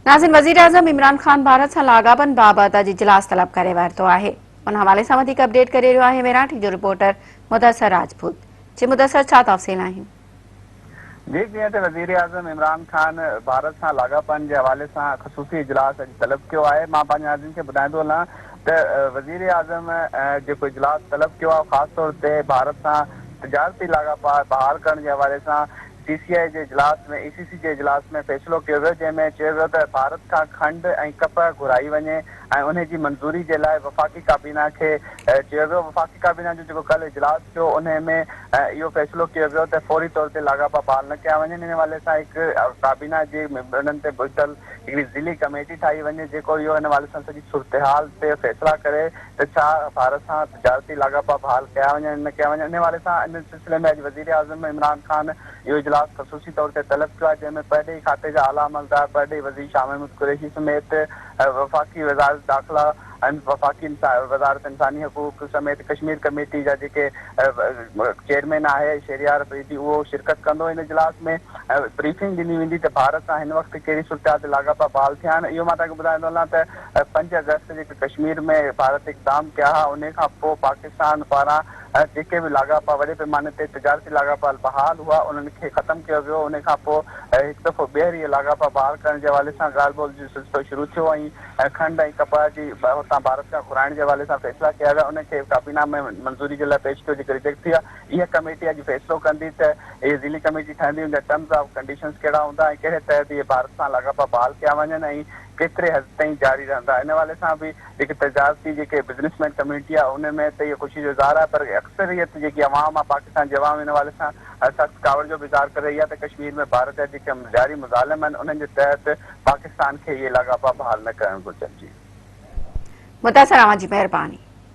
ناظرين وزيراعظم عمران خان ڀارت سان لاڳاپن بابت اڄ اجلاس طلب ڪري ورتو آهي ان حوالي سان وڌيڪ اپڊيٽ ڪري رهيو آهي ميراٺي جو رپورٽر مدثر راجپوت جي مدثر ڇا تفصيل آهن. جي جيئن ته وزيراعظم عمران خان ڀارت سان لاڳاپن جي حوالي سان خصوصي اجلاس اڄ طلب ڪيو آهي مان پنهنجي ناظرين کي ٻڌائيندو هلان ته وزيراعظم جيڪو اجلاس طلب ڪيو آهي خاص طور تي ڀارت سان تجارتي لاڳاپا بحال ڪرڻ جي حوالي سان سي سي آء جي اجلاس ۾ اي سي سي جي اجلاس ۾ فيصلو ڪيو ويو جنهن ۾ چيو ويو ته ڀارت کان کنڊ ۽ ڪپهه گهرائي وڃي ۽ انهي جي منظوري جي لاء وفاقي ڪابينا کي چيو ويو وفاقي ڪابينا جو جيڪو ڪلهه اجلاس ٿيو انهي ۾ اهو فيصلو ڪيو ويو ته فوري طور تي لاڳاپا بحال نه ڪيا وڃن ان حوالي سان هڪ ڪابينا جي ميمبرن تي ٻڌل هڪڙي ضلعي ڪميٽي ٺاهي وڃي جيڪو اهو ان حوالي سان سڄي صورتحال تي فيصلا ڪري ته ڇا ڀارت سان تجارتي لاڳاپا بحال ڪيا وڃن نه ڪيا وڃن ان حوالي سان ان سلسلي ۾ اڄ وزيراعظم عمران خان اهو اجلاس خصوصي طور تي طلب ڪيو آهي جنهن ۾ پرڏيهي کاتي جا اعليٰ عملدار، پرڏيهي وزير شاهه محمود قريشي سميت وفاقي وزارت داخلا ۽ وفاقي وزارت انساني حقوق سميت ڪشمير ڪميٽي جا جيڪي چيئرمين آهي شهريار آفريدي اهو شرڪت ڪندو ان اجلاس ۾ بريفنگ ڏني ويندي ته ڀارت سان هن وقت ڪهڙي صورتحال تي لاڳاپا بحال ٿيا آهن اهو مان توهان کي ٻڌائيندو هلان ته پنج آگسٽ جيڪي ڪشمير ۾ ڀارت اقدام ڪيا ها انهي کان پوء پاڪستان پاران ۽ جيڪي به لاڳاپا وڏي پيماني تي تجارتي لاڳاپا بحال هئا انهن کي ختم ڪيو ويو ان کان پوء هڪ دفعو ٻيهر اهي لاڳاپا بحال ڪرڻ جي حوالي سان ڳالهه ٻولهه جو سلسلو شروع ٿيو ۽ کنڊ ۽ ڪپهه جي هتان ڀارت کان گهرائڻ جي حوالي سان فيصلا ڪيا ويا ان کي ڪابينا ۾ منظوري جي لاء پيش ڪيو جيڪو ريجيڪٽ ٿي ويا اها ڪميٽي اڄ فيصلو ڪندي ته اهي ذيلي ڪميٽي ٺهندي ان جا ٽرمز آف ڪنڊيشنز ڪهڙا هوندا ۽ ڪهڙي تحت اهي ڀارت سان لاڳاپا بحال ڪيا وڃن ۽ ڪيتري حد تائين جاري رهندا ان حوالي سان به جيڪي تجارتي جيڪي بزنس مين ڪميونٽي آهي ان ۾ ته اهو خوشي جو اظهار آهي پر اڪثريت جيڪي عوام آهي پاڪستان جي عوام ان حوالي سان سخت ڪاوڙ جو به اظهار ڪري رهي آهي ته ڪشمير ۾ ڀارت جا جيڪي جاري مظالم آهن انهن جي تحت پاڪستان کي اهي لاڳاپا بحال نه ڪرڻ گهرجن جي. مدثر اوهان جي مهرباني.